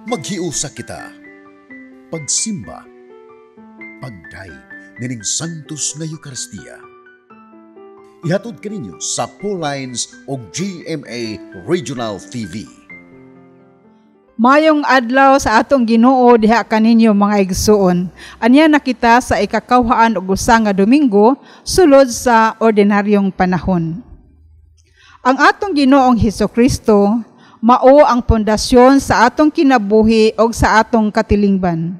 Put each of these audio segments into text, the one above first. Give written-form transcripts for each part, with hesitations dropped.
Maghiusa kita. Pagsimba. Pagdayeg nining Santos nga Eucharistia. Ihatod kaninyo sa Lines og GMA Regional TV. Mayong adlaw sa atong Ginoo diha kaninyo, mga igsuon. Anya na kita sa 21 nga Domingo sulod sa ordinaryong panahon. Ang atong Ginoong Hesus Kristo mao ang pundasyon sa atong kinabuhi og sa atong katilingban.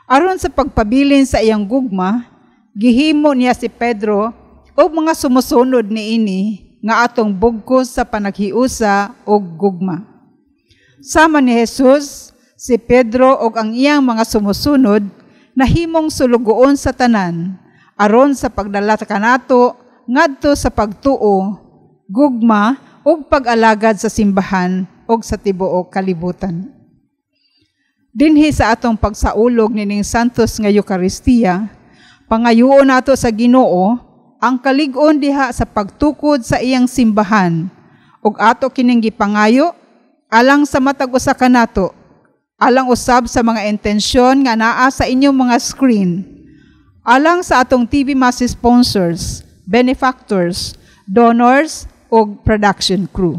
Aron sa pagpabilin sa iyang gugma, gihimo niya si Pedro ug mga sumusunod niini nga atong bugkos sa panaghiusa ug gugma. Sama ni Jesus, si Pedro ug ang iyang mga sumusunod nahimong sulugoon sa tanan aron sa pagdala kanato ngadto sa pagtuo, gugma ug pag-alagad sa simbahan ug sa tibuok kalibutan. Dinhi sa atong pagsaulog nining Santos nga Eucharistia, pangayoon nato sa Ginoo ang kalig-on diha sa pagtukod sa iyang simbahan ug ato kining gipangayo alang sa matag usa kanato, alang usab sa mga intensyon nga naa sa inyong mga screen, alang sa atong TV Mass sponsors, benefactors, donors ug production crew.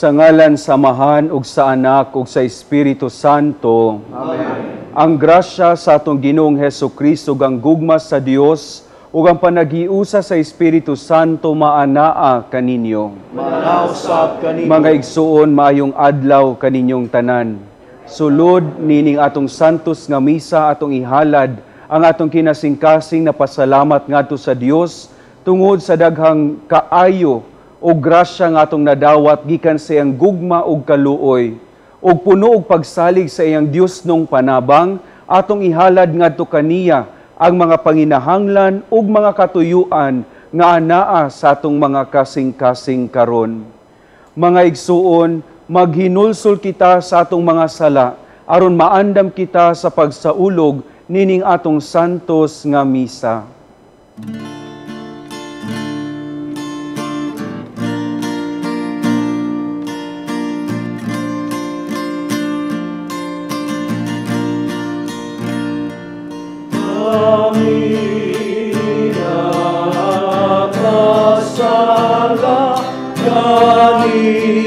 Sa ngalan sa Amahan ug sa Anak ug sa Espiritu Santo. Amen. Ang grasya sa atong Ginoong Hesukristo ug ang gugma sa Dios ug ang panaghiusa sa Espiritu Santo maanaa kaninyo. Maanausab kaninyo. Mga igsuon, maayong adlaw kaninyong tanan. Sulod nining atong santos nga misa atong ihalad ang atong kinasingkasing na pasalamat ngadto sa Dios tungod sa daghang kaayo o grasya nga atong nadawat gikan sa iyang gugma ug kaluoy ug puno og pagsalig sa iyang Dios nung panabang atong ihalad ngadto kaniya ang mga panginahanglan ug mga katuyuan nga anaa sa atong mga kasing-kasing karon. Mga igsuon, maghinulsol kita sa atong mga sala aron maandam kita sa pagsaulog nining atong santos nga misa. Kasala kanino.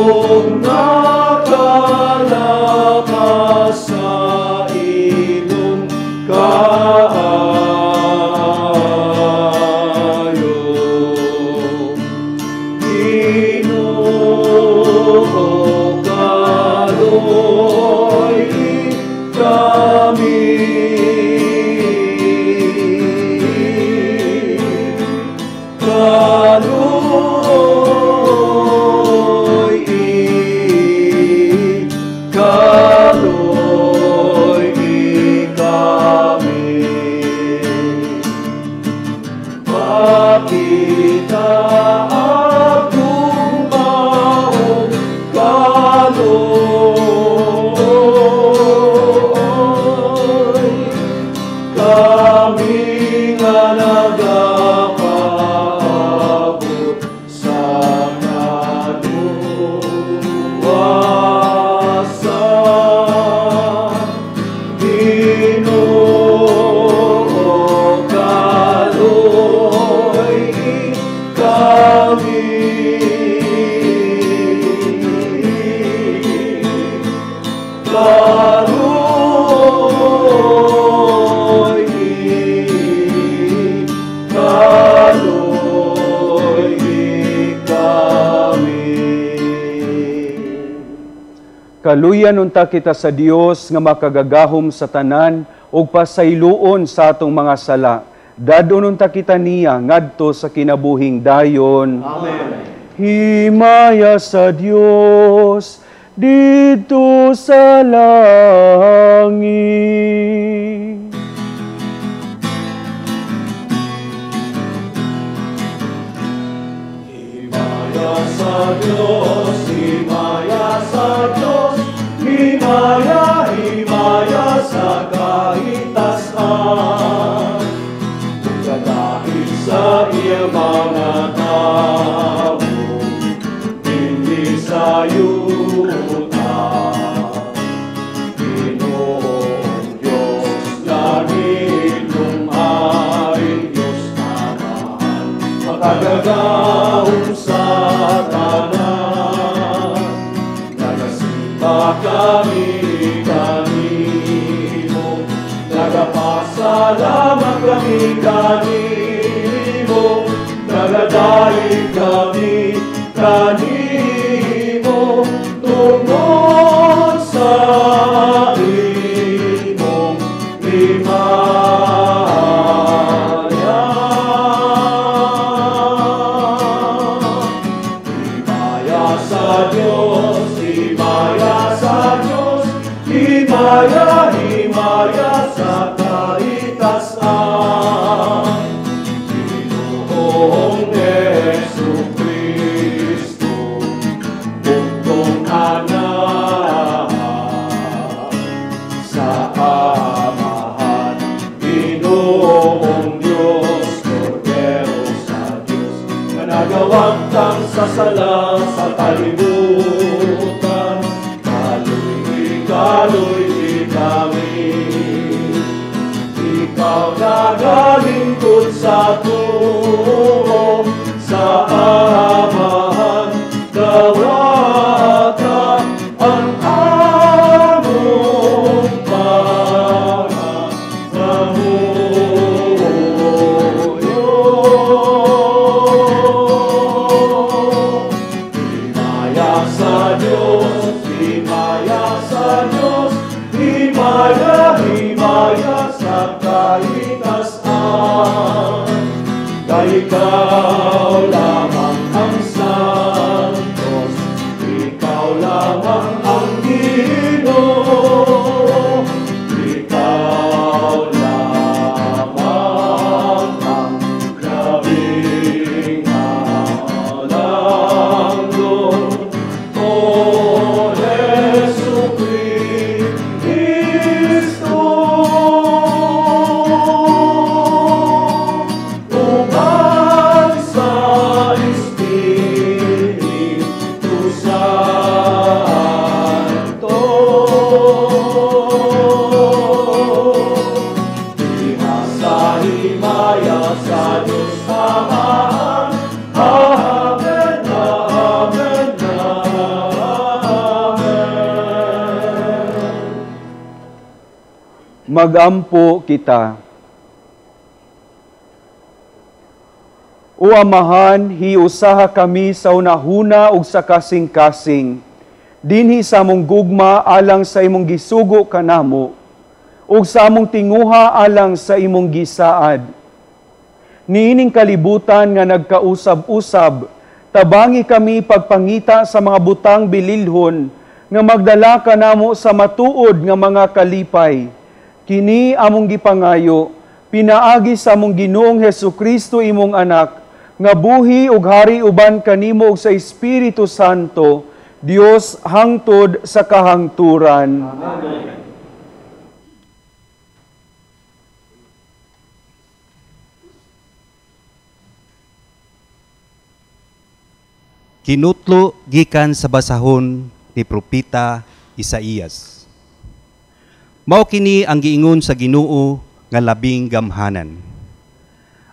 Ug nakalapas sa ilong kaayo. Ginoo, kaloy kami. Kaloy, kaloy kami. Pakita akong maong kaloy, kami nga nagapaabot sa kaluwasan. Ginoo, kaloy kami. Kaloy, kaloy kami. Kaluyan unta kita sa Dios nga makagagahom sa tanan ug pasayloon sa atong mga sala. Dadon unta kita niya ngadto sa kinabuhing dayon. Amen. Himaya sa Dios didto sa langit. Himaya sa Dios, himaya sa Dios, himaya, himaya sa kahitasan. Kadahil sa iyang mga tao, hindi sa yuta. Ginoong Diyos, langit lumaring Diyos naman, makagagahom sa tanan. Nagasimba kami kanimo, nagapasalamat kami kanimo, nagadaig kami kanimo, tungod sa imong himaya. Himaya sa Diyos, himaya sa Diyos, himaya, himaya sa kaitasan. Ginoong Jesu-Cristo, buntong anak sa Amahan, Ginoong Diyos, Kordero sa Diyos, nga nagawagtang sa sala sa kalibutan. Kaloy, kaloy kami. Ikaw nagalingkod sa tuo, sa Amahan, dawata ang among pangamuyo. Himaya sa Diyos, himaya sa Diyos, himaya, himaya sa kaitasan. Kay ikaw Magampo kita. O Amahan, hiusaha kami sa unahuna ug sa kasing-kasing. Dinhi sa among gugma alang sa imong gisugo kanamo, ug sa among tinguha alang sa imong gisaad. Niining kalibutan nga nagkausab-usab, tabangi kami pagpangita sa mga butang bililhon nga magdala kanamo sa matuod nga mga kalipay. Kini among gipangayo, pinaagi sa among Ginoong Hesukristo imong anak, nga buhi ug hari uban kanimo ug sa Espiritu Santo, Dios hangtod sa kahangturan. Amen. Kinutlo gikan sa basahon ni Propeta Isaías. Mao kini ang giingon sa Ginoo nga labing gamhanan.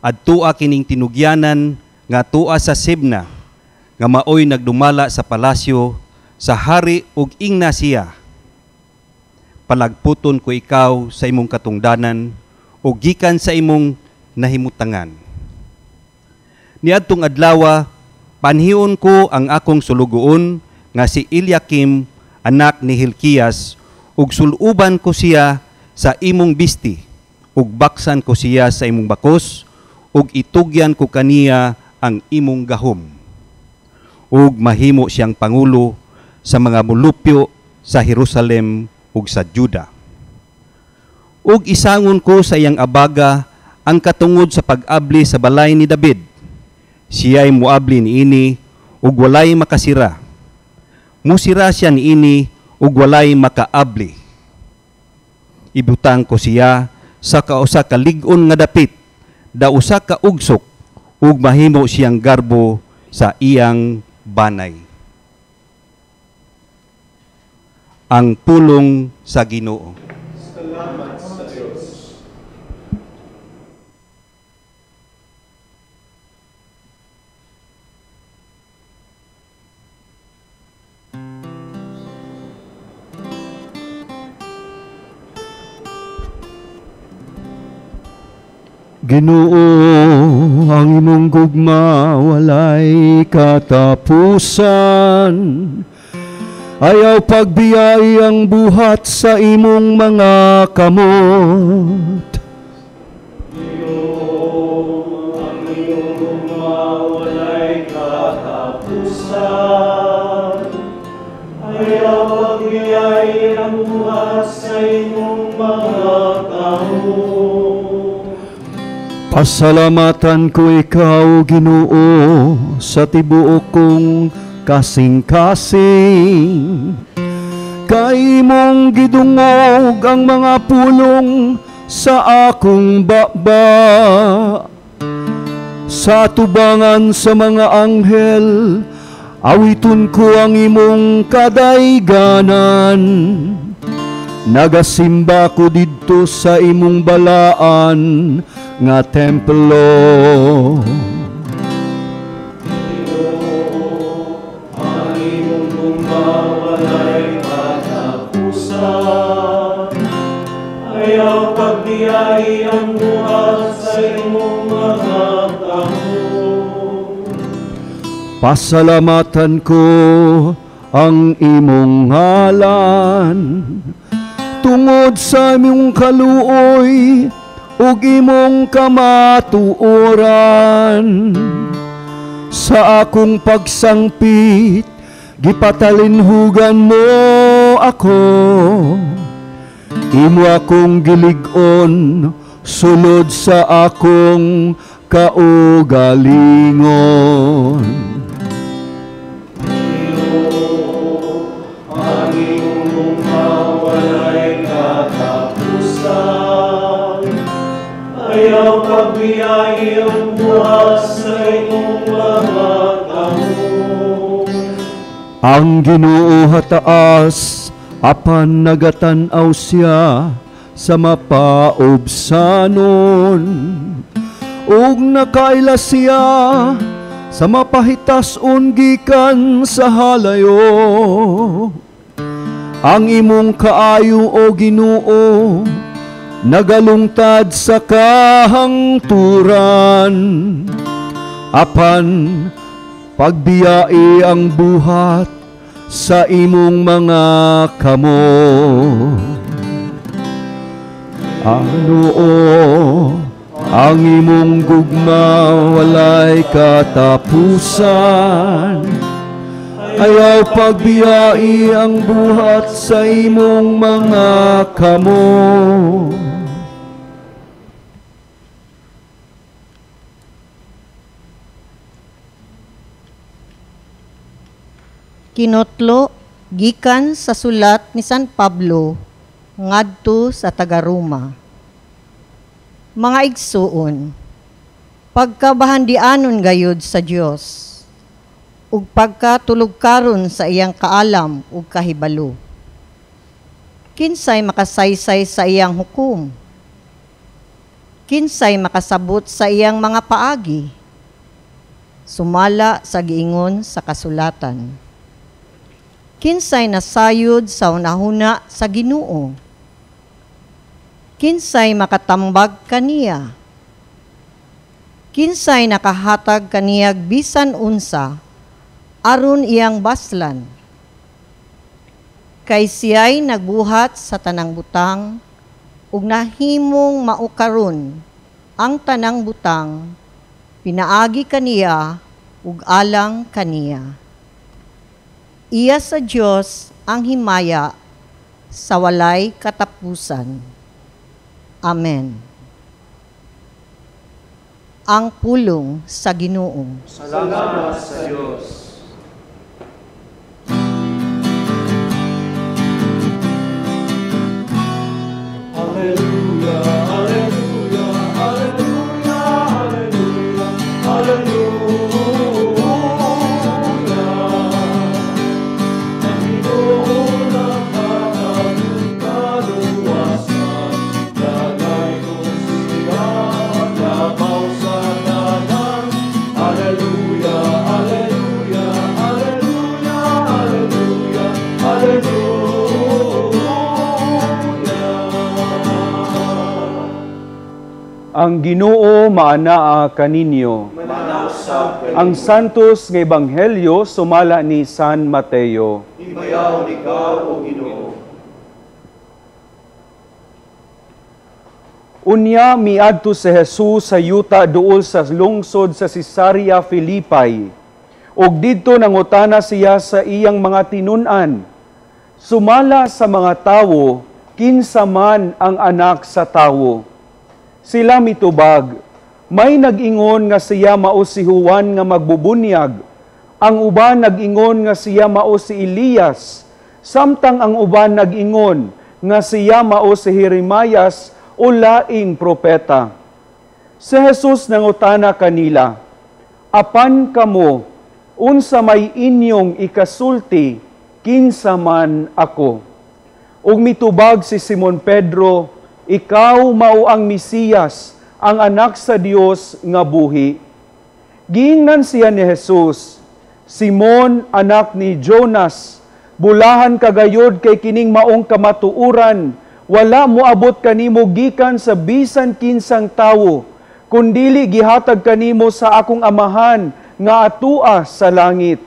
Adtua kining tinugyanan nga tua sa Sebna nga maoy nagdumala sa palasyo sa hari ug ingna siya. Palagputon ko ikaw sa imong katungdanan ug gikan sa imong nahimutangan. Niadtong adlawa, panhion ko ang akong sulugoon nga si Eliakim anak ni Hilkias ug suluban ko siya sa imong bisti ug baksan ko siya sa imong bakos ug itugyan ko kaniya ang imong gahom ug mahimo siyang pangulo sa mga mulupyo sa Jerusalem ug sa Juda. Ug isangon ko sa iyang abaga ang katungod sa pag-abli sa balay ni David. Siya'y muabli niini ug walay makasira. Musira siya niini ug walay makaabli. Ibutang ko siya sa kausa ka lig-on nga dapit, da usa ka ugsok, ug mahimo siyang garbo sa iyang banay. Ang pulong sa Ginoo. Salamat sa Dios. Ginoo, ang imong gugma walay katapusan. Ayaw pagbiyai ang buhat sa imong mga kamot. Ginoo, ang imong gugma walay katapusan. Ayaw pagbiyai ang buhat sa imong mga kamot. Pasalamatan ko ikaw, Ginoo, sa tibuok kong kasing-kasing. Kay imong gidungog ang mga pulong sa akong baba. Sa tubangan sa mga anghel, awiton ko ang imong kadayganan. Nagasimba ko didto sa imong balaan nga templo. Ginoo, ang imong gugma walay katapusan. Ayaw pagbiyai ang buhat sa imong mga kamot. Pasalamatan ko ang imong ngalan tungod sa imong kaluoy ug imong kamatuoran. Sa akong pagsangpit, gipatalinhugan mo ako. Imo akong gilig-on sulod sa akong kaugalingon. Ginoo, ang imong gugma walay katapusan. Ayaw pagbiyai ang buhat sa imong mga kamot. Ang Ginoo hataas, apan nagatan-aw siya sa mapaubsanon. Ug nakaila siya sa mapahitason gikan sa halayo. Ang imong kaayo, o Ginoo, Nagalungtad sa kahangturan, apan pagbiyai ang buhat sa imong mga kamot. Ano ang imong gugma walay katapusan, ayaw pagbiyai ang buhat sa imong mga kamot. Kinotlo gikan sa sulat ni San Pablo ngadto sa taga-Roma. Mga igsuon, pagkabahandianon gayud sa Dios ug pagkatulog karon sa iyang kaalam ug kahibalo. Kinsay makasaysay sa iyang hukom? Kinsay makasabot sa iyang mga paagi? Sumala sa giingon sa kasulatan. Kinsay nasayod sa hunahuna sa Ginoo? Kinsay makatambag kaniya? Kinsay nakahatag kaniyag bisan unsa aron iyang baslan? Kay siya'y nagbuhat sa tanang butang ug nahimong mao karon ang tanang butang pinaagi kaniya ug alang kaniya. Iya sa Dios ang himaya sa walay katapusan. Amen. Ang pulong sa Ginoo. Salamat sa Dios. Alleluia, alleluia, alleluia, alleluia, alleluia. Ang Ginoo naghatag kaluwasan, dagaynon siya labaw sa tanan. Alleluia, alleluia, alleluia, alleluia, alleluia. Ang Ginoo maanaa kaninyo. Ang Santos nga Ebanghelyo sumala ni San Mateo. Himayaon ikaw, O Ginoo. Unya miadto si Jesus sa yuta duol sa lungsod sa Cesarea Philippi. Ug didto nangutana siya sa iyang mga tinun-an. Sumala sa mga tawo, kinsa man ang anak sa tawo. Sila mitubag, may nag-ingon nga siya mao si Juan nga magbubunyag, ang uban nag-ingon nga siya mao si Elias, samtang ang uban nag-ingon nga siya mao si Jeremias o laing propeta. Si Jesus nangutana kanila, apan kamo, unsa may inyong ikasulti, kinsa man ako. Ug mitubag si Simon Pedro, ikaw mao ang Mesiyas, ang anak sa Dios nga buhi. Giingnan siya ni Jesus, Simon, anak ni Jonas, bulahan kagayod kay kining maong kamatuoran, wala moabot kanimo gikan sa bisan kinsang tawo, kundili gihatag kanimo sa akong amahan nga atua sa langit.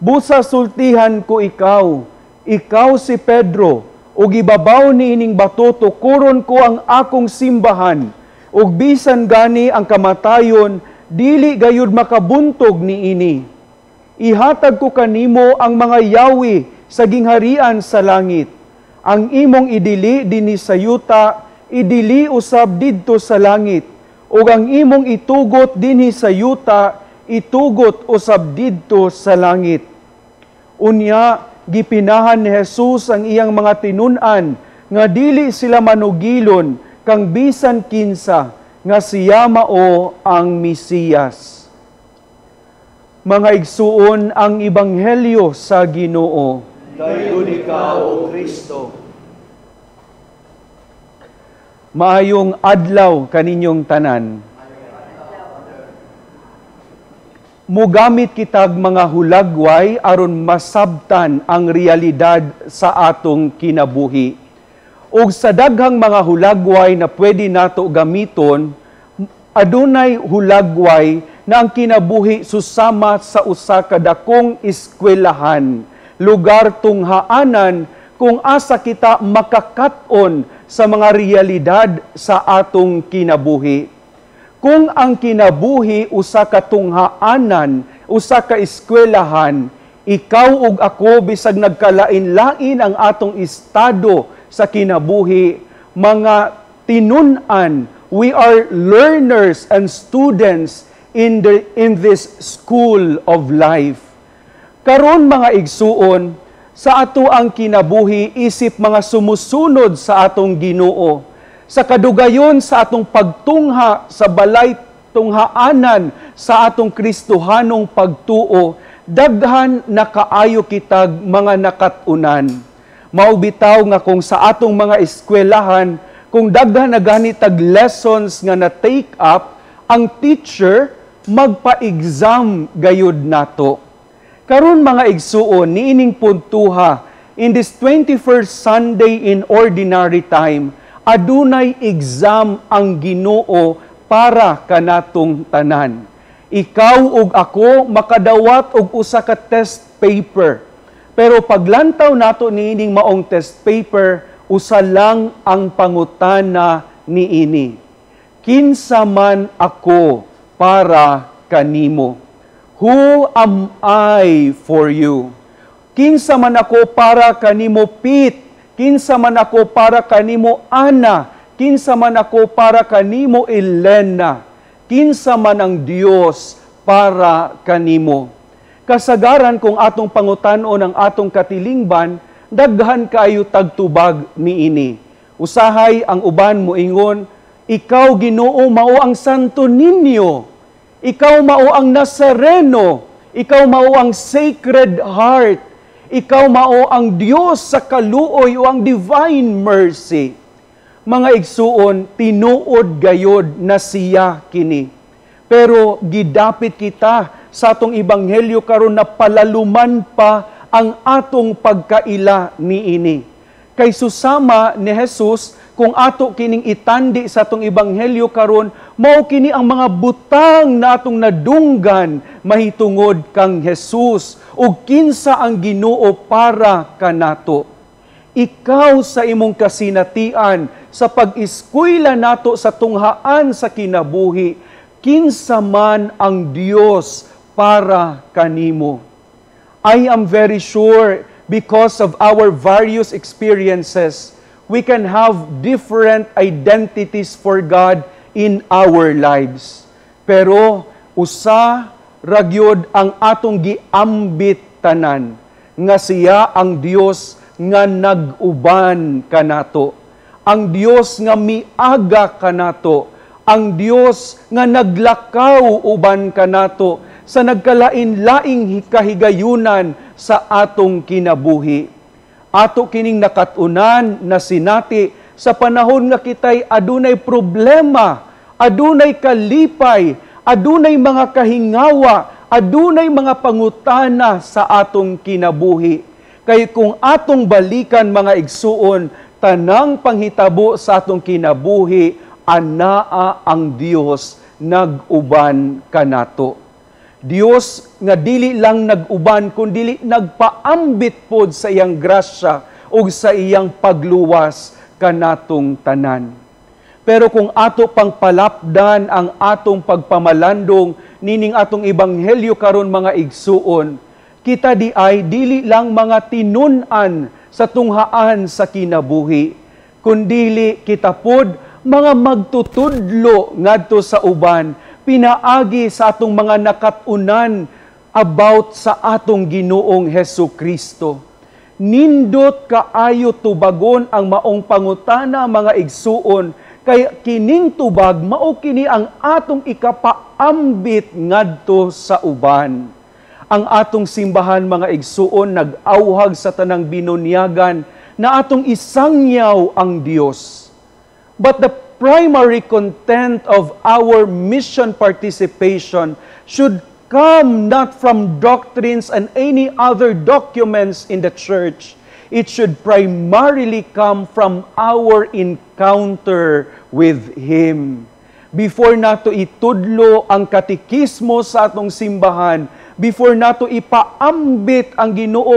Busa sultihan ko ikaw, ikaw si Pedro, ug ibabaw niining bato tukuron ko ang akong simbahan, ug bisan gani ang kamatayon dili gayud makabuntog niini. Ihatag ko kanimo ang mga yawi sa gingharian sa langit. Ang imong idili dinhi sa yuta, idili usab didto sa langit, ug ang imong itugot dinhi sa yuta, itugot usab didto sa langit. Unya gipinahan ni Jesus ang iyang mga tinun-an nga dili sila manugilon kang bisan kinsa nga siya mao ang Mesiyas. Mga igsuon, ang ebanghelyo sa Ginoo. Dayon ikaw, O Kristo. Maayong adlaw kaninyong tanan. Mugamit kitag mga hulagway aron masabtan ang realidad sa atong kinabuhi. Ug sa daghang mga hulagway na pwede nato gamiton, adunay hulagway na ang kinabuhi susama sa usa ka dakong eskwelahan, lugar tunghaanan kung asa kita makakat-on sa mga realidad sa atong kinabuhi. Kung ang kinabuhi usa ka tunghaanan, usa ka eskwelahan, ikaw ug ako, bisag nagkalain-lain ang atong estado sa kinabuhi, mga tinun-an, we are learners and students in this school of life. Karon, mga igsuon, sa ato ang kinabuhi isip mga sumusunod sa atong Ginoo, sa kadugayon sa atong pagtungha sa balay tunghaanan sa atong Kristohanong pagtuo, daghan na kaayo kitag mga nakat-unan. Mao bitaw nga kung sa atong mga eskwelahan, kung daghan na gani tag lessons nga na take up, ang teacher magpa-exam gayud nato. Karon, mga igsuon, niining puntuha, in this 21st Sunday in Ordinary Time, adunay exam ang Ginoo para kanatong tanan. Ikaw ug ako makadawat og usa ka test paper. Pero paglantaw nato niining maong test paper, usa lang ang pangutana niini. Kinsa man ako para kanimo? Who am I for you? Kinsa man ako para kanimo, Pete? Kinsa man ako para kanimo, Ana? Kinsa man ako para kanimo, Elena? Kinsa man ang Dios para kanimo? Kasagaran, kung atong pangutan-on ang atong katilingban, daghan kaayo tagtubag niini. Usahay ang uban moingon, "Ikaw, Ginoo, mao ang Santo Niño. Ikaw mao ang Nazareno. Ikaw mao ang Sacred Heart. Ikaw mao ang Dios sa kaluoy o ang Divine Mercy." Mga igsuon, tinuod gayod na siya kini. Pero gidapit kita sa atong ebanghelyo karon na palaluman pa ang atong pagkaila niini. Kay susama ni Jesus, kung ato kining itandi sa atong ebanghelyo karon, mao kini ang mga butang na atong nadunggan mahitungod kang Jesus ug kinsa ang Ginoo para kanato. Ikaw sa imong kasinatian sa pag-eskwela nato sa tunghaan sa kinabuhi, kinsa man ang Dios para kanimo? I am very sure because of our various experiences, we can have different identities for God in our lives. Pero usa ragyod ang atong giambit tanan, nga siya ang Dios nga nag-uban kanato. Ang Dios nga miaga kanato. Ang Dios nga naglakaw uban kanato sa nagkalain-laing kahigayunan sa atong kinabuhi. Ato kining nakatunan na sinati sa panahon nga kitay adunay problema, adunay kalipay, adunay mga kahingawa, adunay mga pangutana sa atong kinabuhi. Kay kung atong balikan, mga igsuon, tanang panghitabo sa atong kinabuhi, anaa ang Dios nag-uban kanato. Dios nga dili lang nag-uban kundili nagpaambit pod sa iyang grasya ug sa iyang pagluwas kanatong tanan. Pero kung ato pang palapdan ang atong pagpamalandong nining atong ebanghelyo karon, mga igsuon, kita di ay dili lang mga tinun-an sa tunghaan sa kinabuhi, kundili kita pod mga magtutudlo ngadto sa uban pinaagi sa atong mga nakatunan about sa atong Ginoong Hesu Kristo. Nindot kaayo tubagon ang maong pangutana, mga igsuon, kay kining tubag mao kini ang atong ikapaambit ngadto sa uban. Ang atong simbahan, mga igsuon, nag-awhag sa tanang binunyagan na atong isangyaw ang Dios. But the primary content of our mission participation should come not from doctrines and any other documents in the church. It should primarily come from our encounter with Him. Before nato itudlo ang katikismo sa atong simbahan, before nato ipaambit ang Ginoo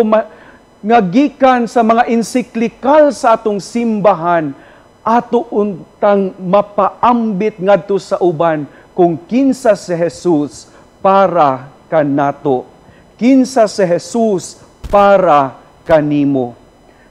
nga gikan sa mga ensiklikal sa atong simbahan, ato untang mapaambit ngadto sa uban kung kinsa si Jesus para kanato. Kinsa si Jesus para kanimo.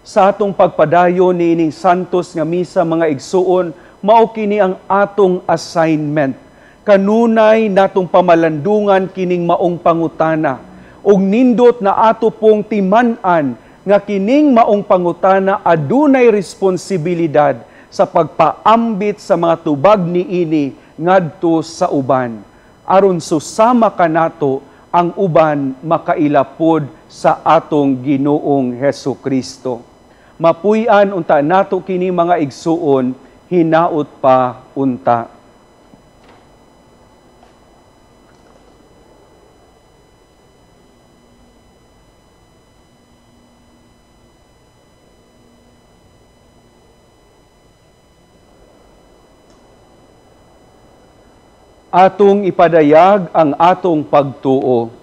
Sa atong pagpadayon niining santos nga misa, mga igsuon, mao kini ang atong assignment. Kanunay natong pamalandungan kining maong pangutana, ug nindot na ato pong timan-an nga kining maong pangutana adunay responsibilidad sa pagpaambit sa mga tubag niini ngadto sa uban, aron susama kanato ang uban makailapod sa atong Ginoong Hesukristo. Mapuy-an unta nato kini, mga igsuon, hinaot pa unta. Atong ipadayag ang atong pagtuo.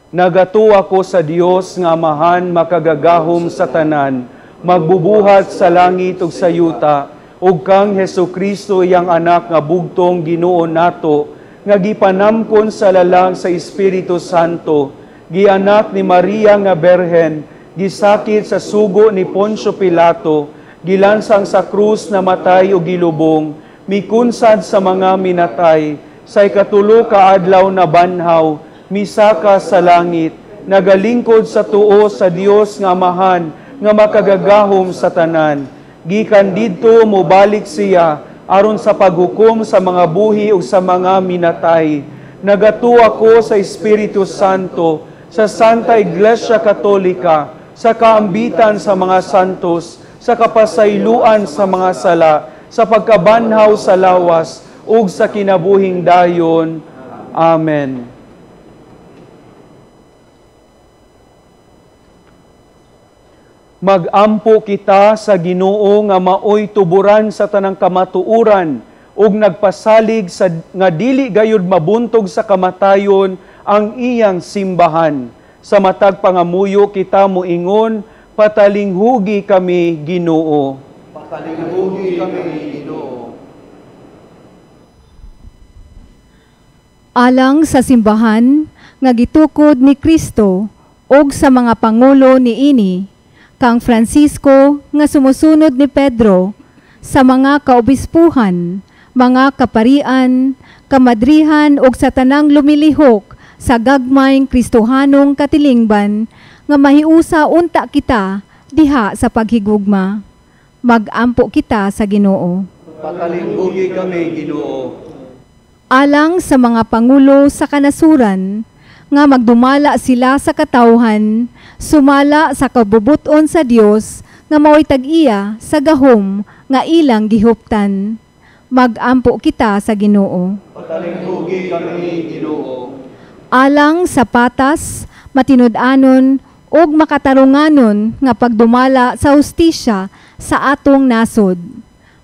Nagatuo ko sa Dios nga Amahan makagagahom sa tanan, magbubuhat sa langit ug sa yuta, ug kang Hesukristo iyang anak nga bugtong Ginoo nato, nga gipanamkon sa lalang sa Espiritu Santo, gianak ni Maria nga Berhen, gisakit sa sugo ni Poncio Pilato, gilansang sa krus, namatay ug gilubong, mikunsad sa mga minatay, sa ikatulo ka adlaw na banhaw, misaka sa langit, nagalingkod sa tuo sa Dios nga Amahan nga makagagahom sa tanan. Gikan didto mobalik siya aron sa paghukom sa mga buhi ug sa mga minatay. Nagatuo ako sa Espiritu Santo, sa Santa Iglesia Katolika, sa kaambitan sa mga santos, sa kapasayloan sa mga sala, sa pagkabanhaw sa lawas, ug sa kinabuhing dayon. Amen. Magampo kita sa Ginoo nga maoy tuburan sa tanang kamatuoran ug nagpasalig sa nga dili gayud mabuntog sa kamatayon ang iyang simbahan. Sa matag pangamuyo kita moingon, patalinghugi kami, Ginoo. Patalinghugi kami, Ginoo. Alang sa simbahan nga gitukod ni Kristo ug sa mga pangulo niini, kang Francisco nga sumusunod ni Pedro, sa mga kaobispuhan, mga kaparian, kamadrihan ug sa tanang lumilihok sa gagmayng Kristohanong katilingban nga mahiusa unta kita diha sa paghigugma. Magampo kita sa Ginoo. Patalinghugi kami, Ginoo. Alang sa mga pangulo sa kanasuran, nga magdumala sila sa katawhan, sumala sa kabubuton sa Dios nga maoy tag-iya sa gahom nga ilang gihuptan. Magampo kita sa Ginoo. Patalinghugi kami, Ginoo. Alang sa patas, matinud-anon ug makatarunganon nga pagdumala sa hustisya sa atong nasod.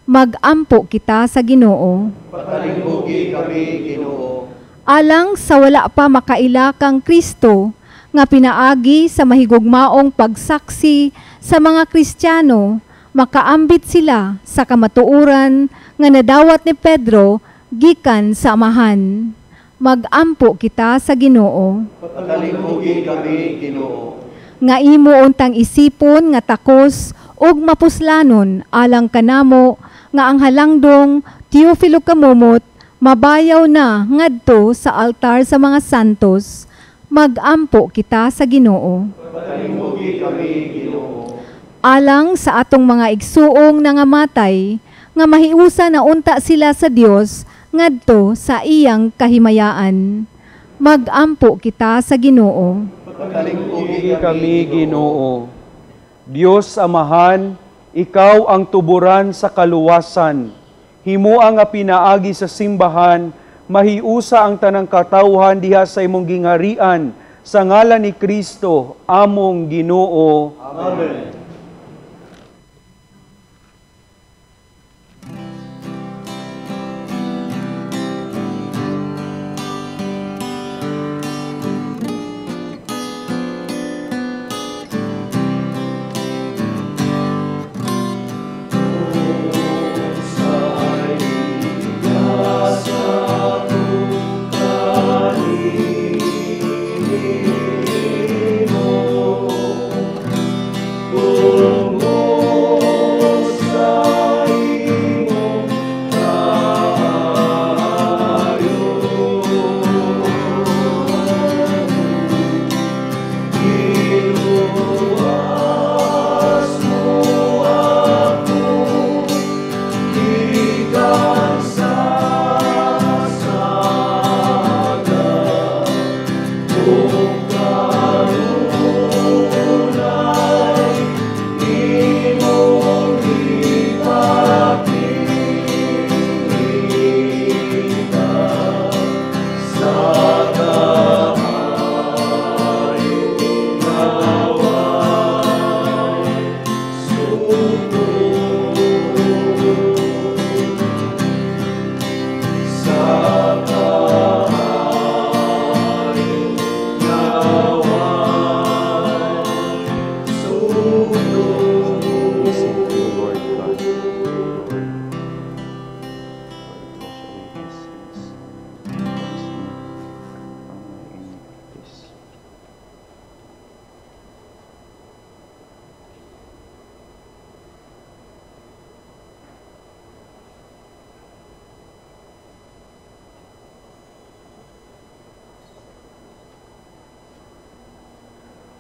Magampo kita sa Ginoo. Patalinghugi kami, Ginoo. Alang sa wala pa makaila kang Kristo nga pinaagi sa mahigugmaong pagsaksi sa mga Kristiyano, makaambit sila sa kamatuoran nga nadawat ni Pedro gikan sa Amahan. Magampo kita sa Ginoo. Patalinghugi kami, Ginoo. Nga imo untang isipon nga takos ug mapuslanon alang kanamo nga ang halangdong Teofilo Camomot mabayaw na ngadto sa altar sa mga santos. Magampo kita sa Ginoo. Patalinghugi kami, Ginoo. Alang sa atong mga igsuong nangamatay nga mahiusa na unta sila sa Dios ngadto sa iyang kahimayaan. Magampo kita sa Ginoo. Patalinghugi kami, Ginoo. Dios Amahan, ikaw ang tuburan sa kaluwasan. Himua nga pinaagi sa simbahan, mahiusa ang tanang katawhan diha sa imong gingarian, sa ngalan ni Kristo, among Ginoo. Amen.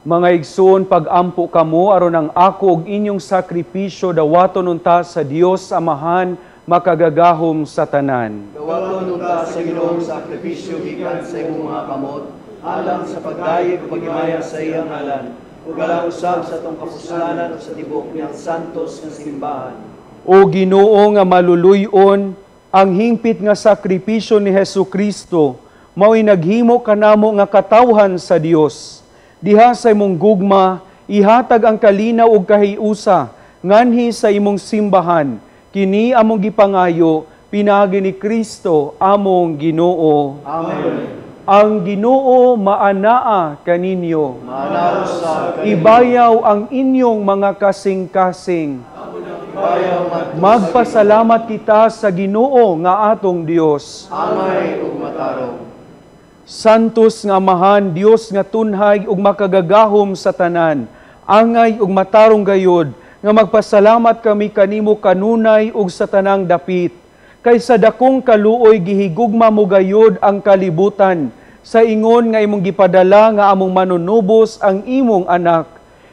Mga igsoon, pag-ampo kamo aron ang ako ug inyong sakripisyo dawaton unta sa Dios Amahan makagagahom sa tanan. Dawaton unta sa Ginoong sakripisyo gikan sa imong mga kamot, alang sa pagdayeg ug paghimaya sa iyang ngalan, ug alang usab sa atong kapuslanan ug sa tibuok niyang santos nga simbahan. O Ginoo nga maluluy-on, ang hingpit nga sakripisyo ni Hesukristo mao'y naghimo kanamo nga katawhan sa Dios. Diha sa imong gugma, ihatag ang kalinaw ug kahiusa nganhi sa imong simbahan. Kini among gipangayo pinaagi ni Kristo among Ginoo. Amen. Ang Ginoo maanaa kaninyo. Maanaa usab kaninyo. Ibayaw ang inyong mga kasing-kasing. Magpasalamat kita sa Ginoo nga atong Dios. Angay ug matarong. Santos nga Amahan, Dios nga tunhay ug makagagahom sa tanan, angay ug matarong gayod nga magpasalamat kami kanimo kanunay ug sa tanang dapit. Kay sa dakong kaluoy gihigugma mo gayod ang kalibutan, sa ingon nga imong gipadala nga among manunubos ang imong anak.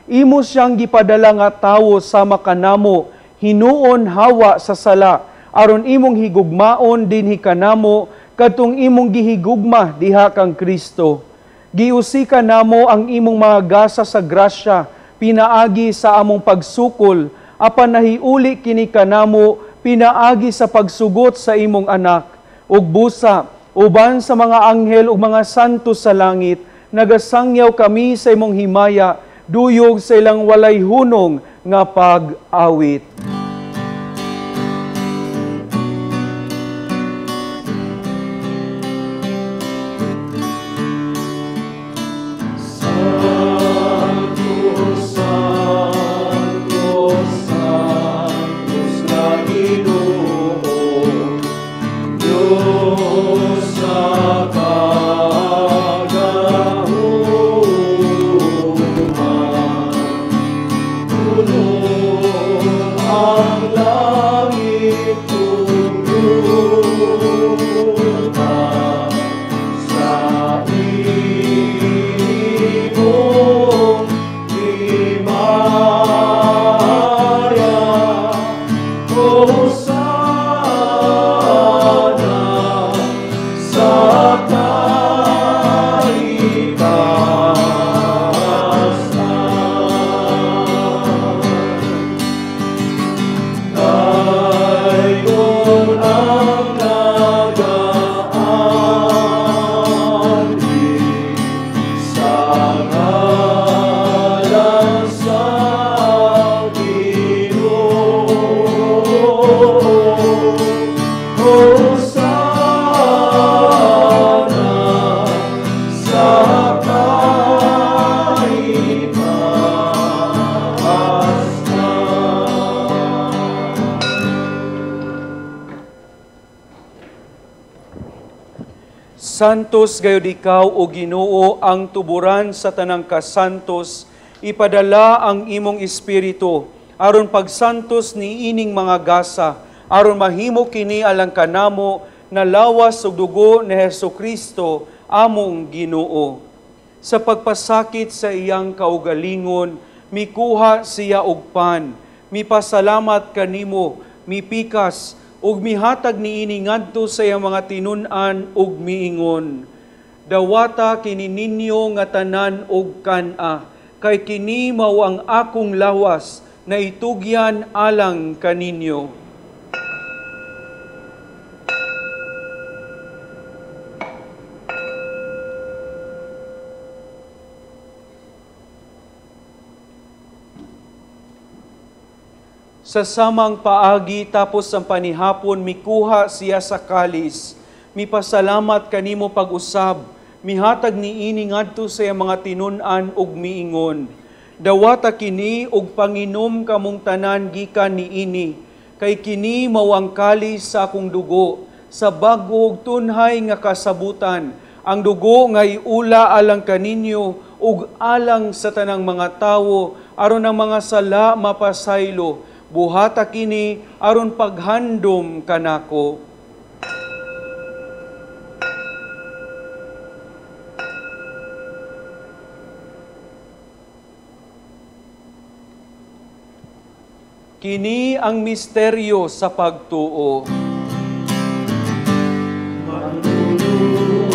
Imo siyang gipadala nga tawo sama kanamo, hinuon hawa sa sala, aron imong higugmaon dinhi kanamo, kadtong imong gihigugma diha kang Kristo. Giusika namo ang imong mga gasa sa grasya, pinaagi sa among pagsukol, apan nahiuli kini kanamo, pinaagi sa pagsugot sa imong anak. Ug busa, uban sa mga anghel ug mga santo sa langit, nagasangyaw kami sa imong himaya, duyog sa ilang walay hunong nga pag-awit. Santos gayud ikaw, o Ginoo, ang tuburan sa tanang kasantos, ipadala ang imong espiritu aron pagsantos ni ining mga gasa, aron mahimo kini alang kanamo na lawas ug dugo ni Hesukristo among Ginoo. Sa pagpasakit sa iyang kaugalingon, mikuha siya og pan, mipasalamat kanimo, mipikas ug mihatag niini ngadto sa iyang mga tinun-an ug miingon, dawata kini ninyo nga tanan og kan-a, kay kini mao ang akong lawas na itugyan alang kaninyo. Sa samang paagi tapos ang panihapon, mikuha siya sa kalis, mipasalamat kanimo pag-usab, mihatag niini ngadto sa iyang mga tinun-an ug miingon, dawata kini ug panginom kamong tanan gikan niini, kay kini mao ang kalis sa akong dugo, sa bag-o ug tunhay nga kasabutan, ang dugo nga iula alang kaninyo ug alang sa tanang mga tawo, aron ang mga sala mapasaylo. Buhata kini aron paghandom kanako. Kini ang misteryo sa pagtuo. Manluluwas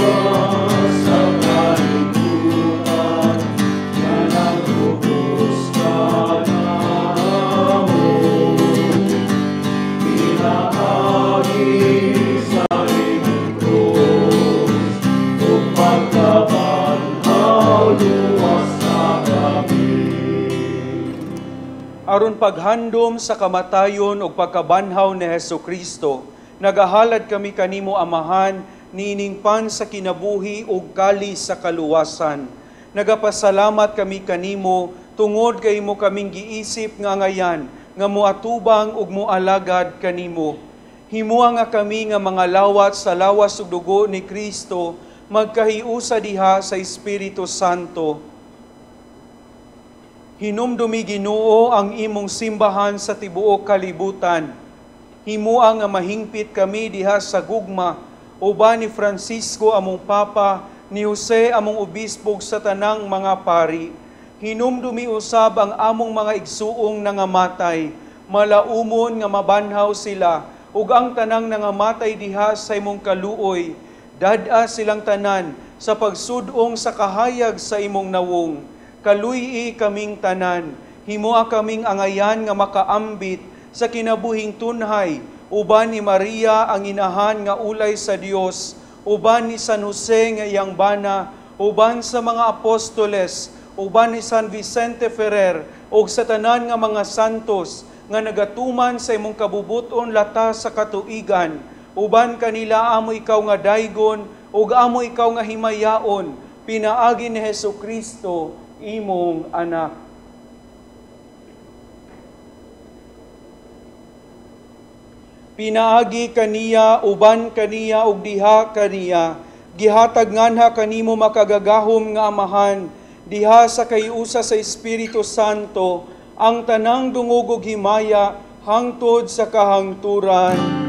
sa kalibutan, nga nagubos kanamo, pinaagi sa imong krus, ug pagkabanhaw luwas sa kami. Aron paghandom sa kamatayon ug pagkabanhaw ni Hesukristo, nagahalad kami kanimo, Amahan, niining pan sa kinabuhi ug kalis sa kaluwasan. Nagapasalamat kami kanimo tungod kay imo kaming giisip nga angayan nga moatubang ug moalagad kanimo. Himua nga kami nga mga lawat sa lawas ug dugo ni Kristo magkahiusa diha sa Espiritu Santo. Hinumdumi, Ginoo, ang imong simbahan sa tibuok kalibutan. Himua nga mahingpit kami diha sa gugma uban ni Francisco among Papa, ni Jose among obispo sa tanang mga pari. Hinumdumi usab ang among mga igsuong nangamatay, malaumon nga mabanhaw sila, ug ang tanang nangamatay diha sa imong kaluoy. Dad-a silang tanan sa pagsudong sa kahayag sa imong nawong. Kaluy-i kaming tanan, himua kaming angayan nga makaambit sa kinabuhing tunhay, uban ni Maria ang inahan nga ulay sa Dios, uban ni San Jose nga iyang bana, uban sa mga apostoles, uban ni San Vicente Ferrer, ug sa tanan nga mga santos nga nagatuman sa imong kabubuton lata sa katuigan, uban kanila amo ikaw nga daygon, ug amo ikaw nga himayaon, pinaagi ni Hesukristo imong anak. Pinaagi kaniya, uban kaniya, ug diha kaniya, gihatag nganha kanimo makagagahom nga Amahan, diha sa kayusa sa Espiritu Santo, ang tanang dungog ug himaya hangtod sa kahangturan.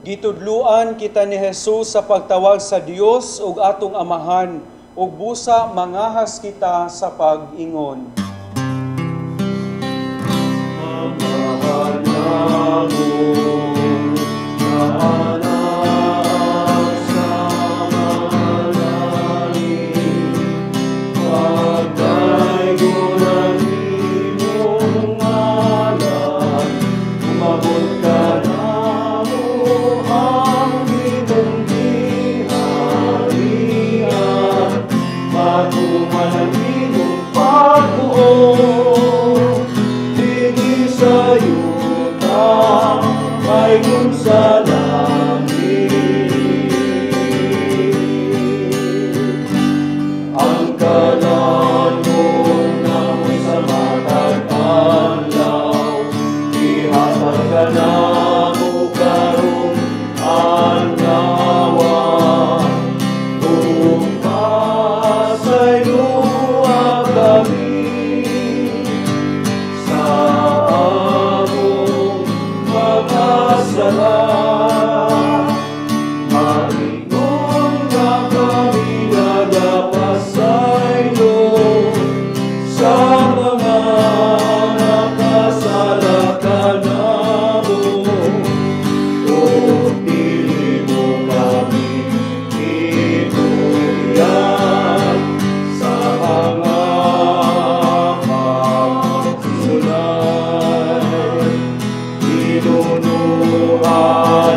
Gitudluan kita ni Jesus sa pagtawag sa Dios ug atong Amahan, ug busa mangahas kita sa pag-ingon. Amahan namon, anak sa mga langit, pagdaygon ang imong ngalan, umabot ka namo ang imong giharian, matuman ang imong pagbuot, dinhi sa yuta, maygon sa langit. Ang kalanon namo sa matag adlaw, ihatag ka namo karong adlaw, ug pasayloa kami sa among mga sala. Maingon nga kami nagapasaylo sa mga nakasala kanamo, ug dili mo kami itugyan sa mga pagsulay. Hinunuan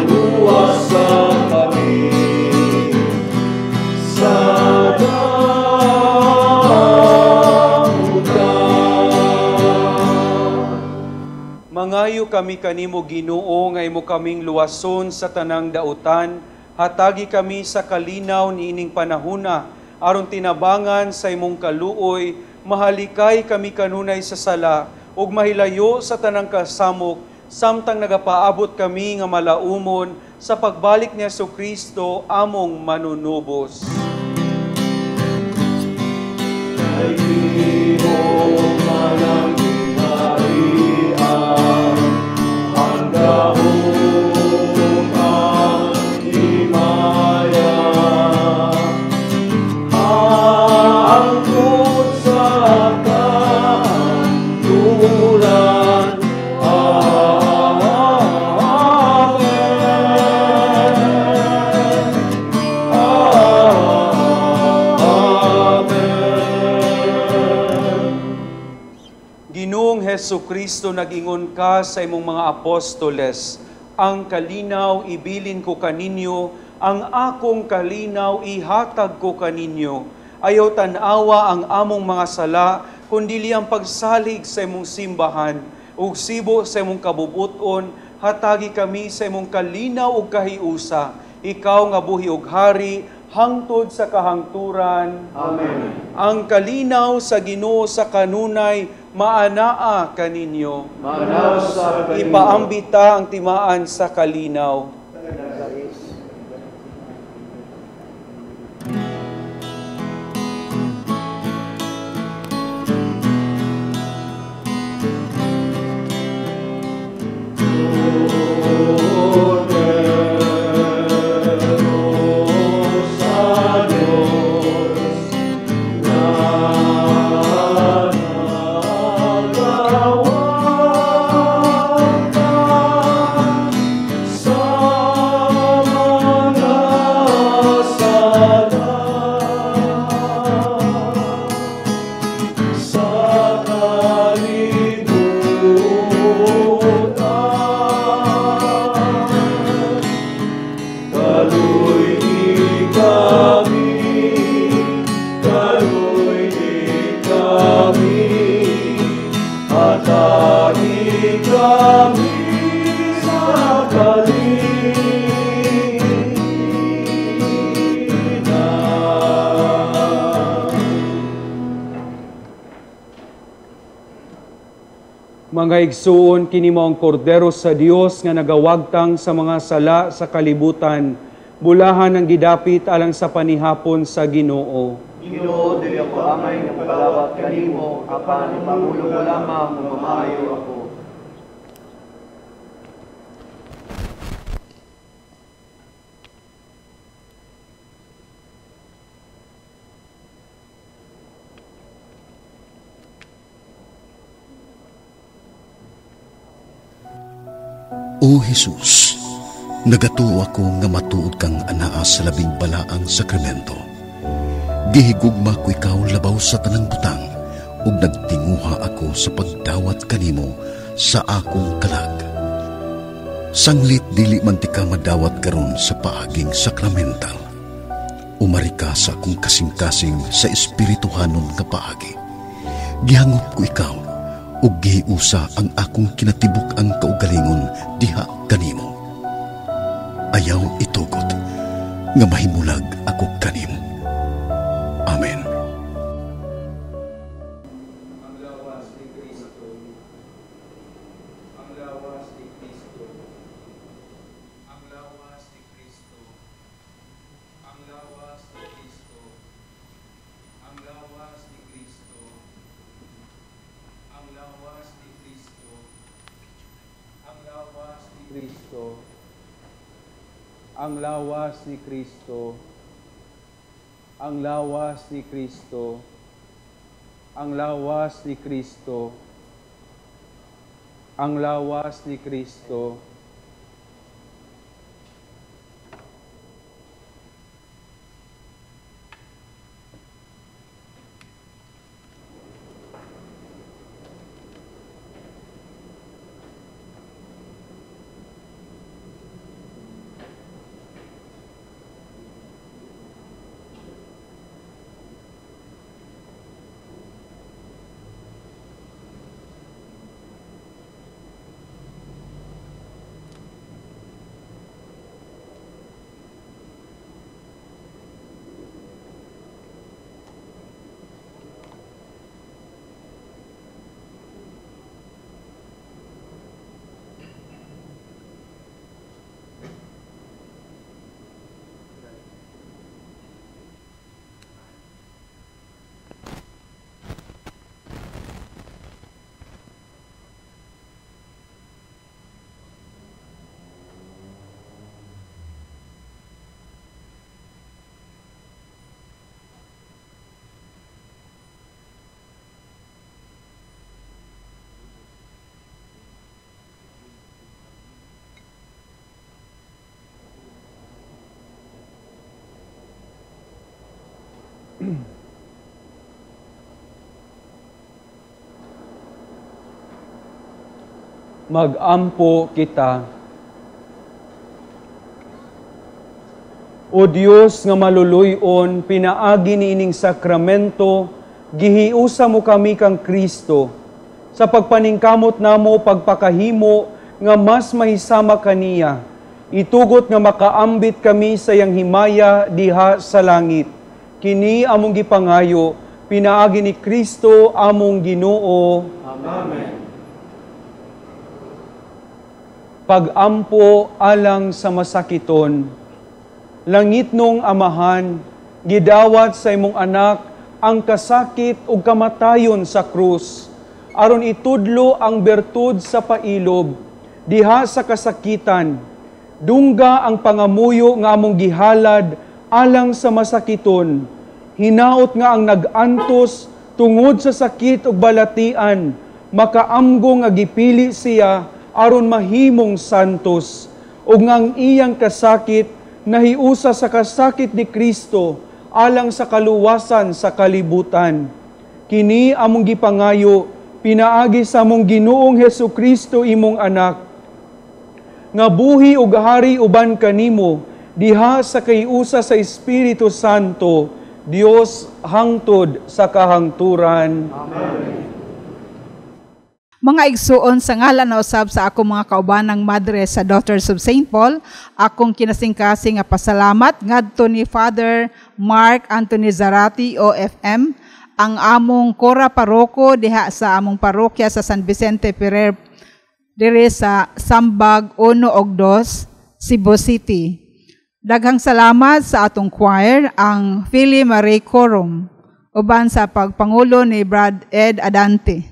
luwasa kami sa damutan. Mangayo kami kanimo, Ginoo, nga imo kaming luwason sa tanang dautan, hatagi kami sa kalinaw niining panahuna, aron tinabangan sa imong kaluoy, mahalikay kami kanunay sa sala, ug mahilayo sa tanang kasamok samtang nagapaabot kami nga malaumon sa pagbalik ni Hesukristo among manunubos. Kay imo man ang gingharian, ang gahom, ang himaya, hangtod sa kahangturan. Amen. Amen. Ginoong Hesukristo, nag-ingon ka sa imong mga apostoles, ang kalinaw ibilin ko kaninyo, ang akong kalinaw ihatag ko kaninyo. Ayaw tan-awa ang among mga sala, kundili ang pagsalig sa imong simbahan, ug sibo sa imong kabubuton, hatagi kami sa imong kalinaw ug kahiusa. Ikaw nga buhi ug hari, hangtod sa kahangturan. Amen. Ang kalinaw sa Ginoo sa kanunay, maanaa kaninyo. Maanaa sa kaninyo. Ipaambita ang timaan sa kalinaw. Mga igsuon, kini mao ang kordero sa Dios nga nagawagtang sa mga sala sa kalibutan. Bulahan ang gidapit alang sa panihapon sa Ginoo. Ginoo, dili ako angay nga pagkalawat kanimo, apan ipangulo mo lamang kung mamaayo ako. O Jesus, nagatuo ako nga matuod kang anaa sa labing balaang sakramento. Gihigugma ko ikaw labaw sa tanang butang, ug nagtinguha ako sa pagdawat kanimo sa akong kalag. Sanglit dili man ti ka madawat karon sa paaging sakramental. Umari ka sa akong kasing-kasing sa espirituhanon nga paagi. Gihangop ko ikaw, ug gihiusa ang akong kinatibuk-ang kaugalingon diha kanimo. Ayaw itugot nga mahimulag ako kanimo. Amen. Ang lawas ni Kristo. Ang lawas ni Kristo. Ang lawas ni Kristo. Ang lawas ni Kristo. Ang lawas ni Kristo. Ang lawas ni Kristo. Ang lawas ni Kristo. Ang lawas ni Kristo. Ang lawas ni Kristo. Ang lawas ni Kristo. Ang lawas ni Kristo. Magampo kita. O Dios nga maluluyon, pinaagi niining sakramento, gihiusa mo kami kang Kristo sa pagpaningkamot namo pagpakahimo nga mas mahisama kaniya. Itugot nga makaambit kami sa iyang himaya diha sa langit. Kini among gipangayo, pinaagi ni Kristo among Ginoo. Amen. Pagampo alang sa masakiton. Langitnong Amahan, gidawat sa imong anak ang kasakit ug kamatayon sa krus, aron itudlo ang bertud sa pailob diha sa kasakitan. Dungga ang pangamuyo nga among gihalad alang sa masakiton. Hinaot nga ang nag-antos tungod sa sakit ug balatian, makaamgo nga gipili siya aron mahimong santos, ug nga ang iyang kasakit nahiusa sa kasakit ni Kristo alang sa kaluwasan sa kalibutan. Kini among gipangayo pinaagi sa among Ginoong Hesukristo imong anak, nga buhi ug hari uban kanimo diha sa kaiusa sa Espiritu Santo, Dios hangtod sa kahangturan. Amen. Mga igsuon, sa ngalan na usab sa akong mga kaubanang madre sa Daughters of St. Paul, akong kinasingkasing nga pasalamat ngadto ni Father Mark Anthony Zarati, OFM, ang among Cora Paroko diha sa among parokya sa San Vicente Ferrer dire sa Sambag 1 ug 2, Cebu City. Daghang salamat sa atong choir, ang Philly Marie Corum, uban sa pagpangulo ni Brad Ed Adante.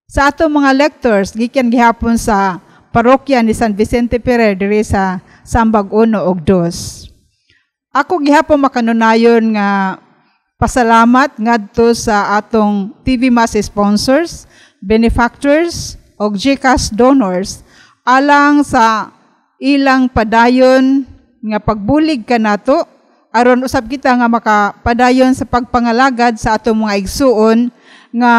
Sa atong mga lectors, gikan gihapon sa parokya ni San Vicente Ferrer diri sa Sambag 1 ug 2. Ako gihapon makanunayon nga pasalamat ngadto sa atong TV Mass sponsors, benefactors ug GCash donors alang sa ilang padayon nga pagbulig kanato aron usab kita nga makapadayon sa pagpangalagad sa atong mga igsuon nga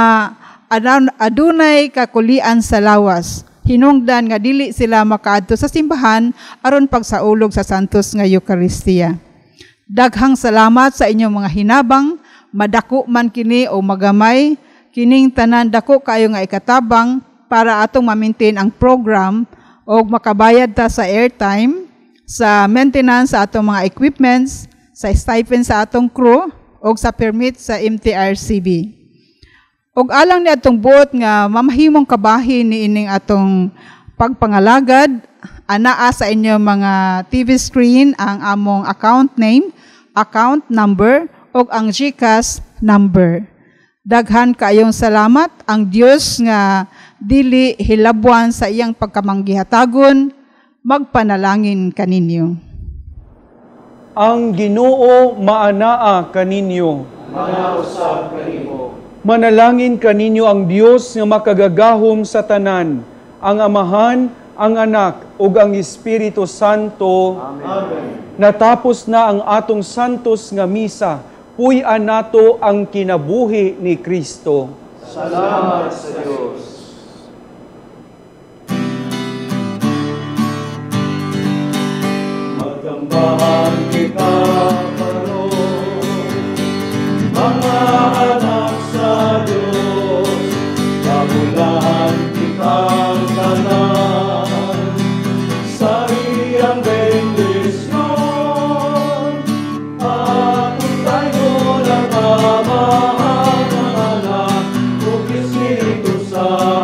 adunay kakulian sa lawas, hinungdan nga dili sila makaadto sa simbahan aron pagsaulog sa Santos nga Eukaristiya. Daghang salamat sa inyong mga hinabang, madako man kini o magamay, kining tanan dako kaayo nga ikatabang para atong ma-maintain ang program o makabayad ta sa airtime, sa maintenance sa atong mga equipments, sa stipend sa atong crew o sa permit sa MTRCB. Og alang ni atong buot nga mamahimong kabahin ni ining atong pagpangalagad, anaa sa inyong mga TV screen ang among account name, account number, ug ang GCash number. Daghan kaayong salamat ang Dios nga dili hilabuan sa iyang pagkamanggihatagon, magpanalangin kaninyo. Ang Ginoo maanaa kaninyo. Manausab kanimo. Manalangin kaninyo ang Dios nga makagagahom sa tanan, ang Amahan, ang Anak, ug ang Espiritu Santo. Amen. Natapos na ang atong santos nga misa, puy-an nato ang kinabuhi ni Kristo. Salamat sa Dios. Magkambahan kita karon, mga anak sa Diyos, kabulahan kitang tanan sa iyang bendisyon. Atong tayo ng Amahan, ng Anak, ug Espiritu Santo.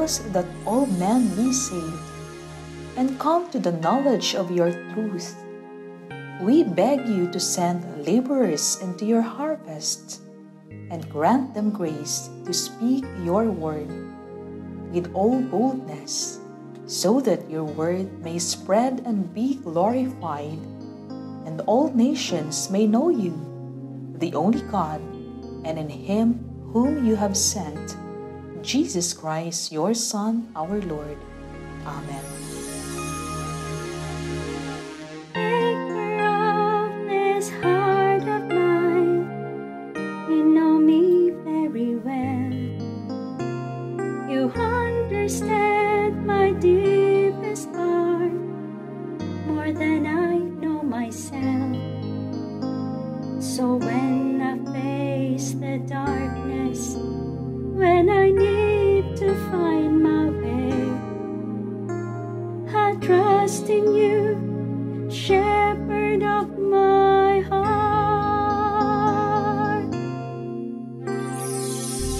wills that all men be saved and come to the knowledge of your truth, we beg you to send laborers into your harvest and grant them grace to speak your word with all boldness, so that your word may spread and be glorified, and all nations may know you, the only God, and in him whom you have sent, Jesus Christ, your Son, our Lord. Amen. Maker of this heart of mine, you know me very well. You understand my deepest heart more than I know myself. So when I face the darkness, when I need to find my way, I trust in you, shepherd of my heart.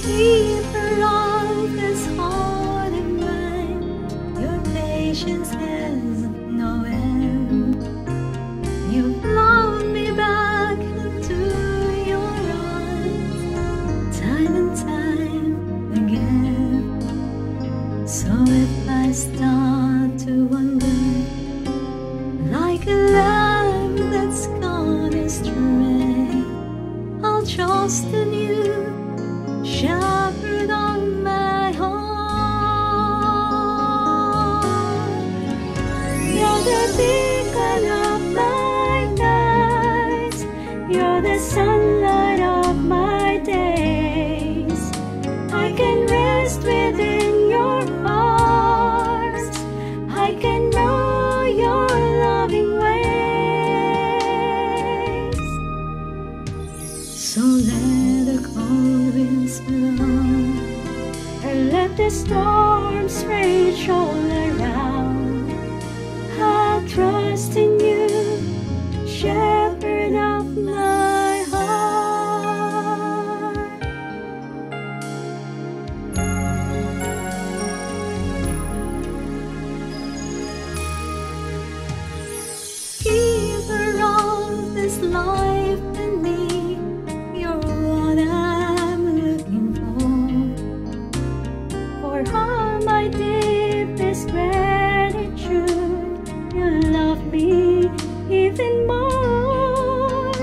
Keeper of this heart of mine, your patience has no end. You've blown me back into your arms, time and time again. So if I start to wander, like a lamb that's gone astray, I'll trust in you, shepherd of my heart. You're the beacon of my nights, you're the sunlight of my days. I can rest within your arms, I can know your loving ways. So let the cold winds blow, and let the storms rage all around. I trust in you, shepherd of my heart. Keeper of this life in me, you're what I'm looking for. For all my deepest gratitude, you love me even more.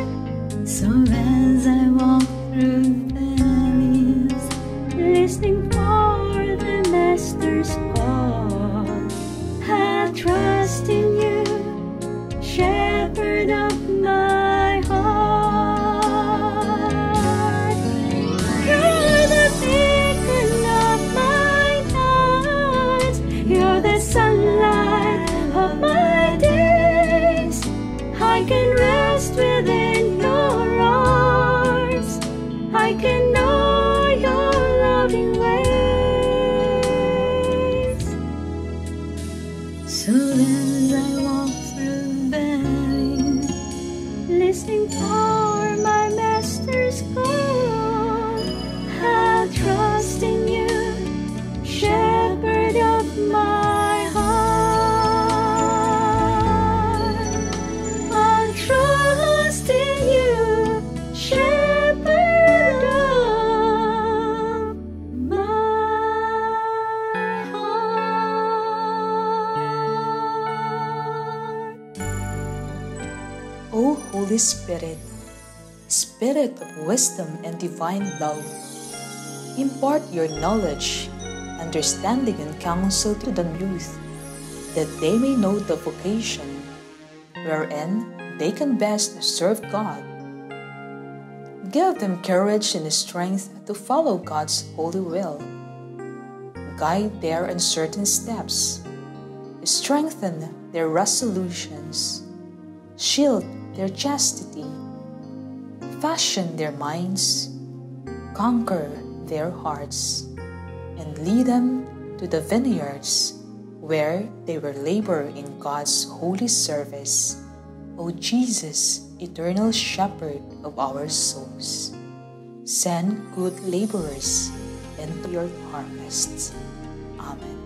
So as I walk through valleys, listening for the Master's call, I trust in you, shepherd of my heart. You're the beacon of my nights, you're the sunlight of my days. I can rest within your arms, I can know your loving ways. So as I walk through valleys, listening for my Master's call, I trust in you, shepherd of my heart. I trust in you, shepherd of my heart. O Holy Spirit, Spirit of wisdom and divine love, impart your knowledge, understanding, and counsel to the youth, that they may know the vocation wherein they can best serve God. Give them courage and strength to follow God's holy will. Guide their uncertain steps. Strengthen their resolutions. Shield their chastity. Fashion their minds. Conquer their hearts. And lead them to the vineyards where they will labor in God's holy service. O Jesus, eternal Shepherd of our souls, send good laborers into your harvests. Amen.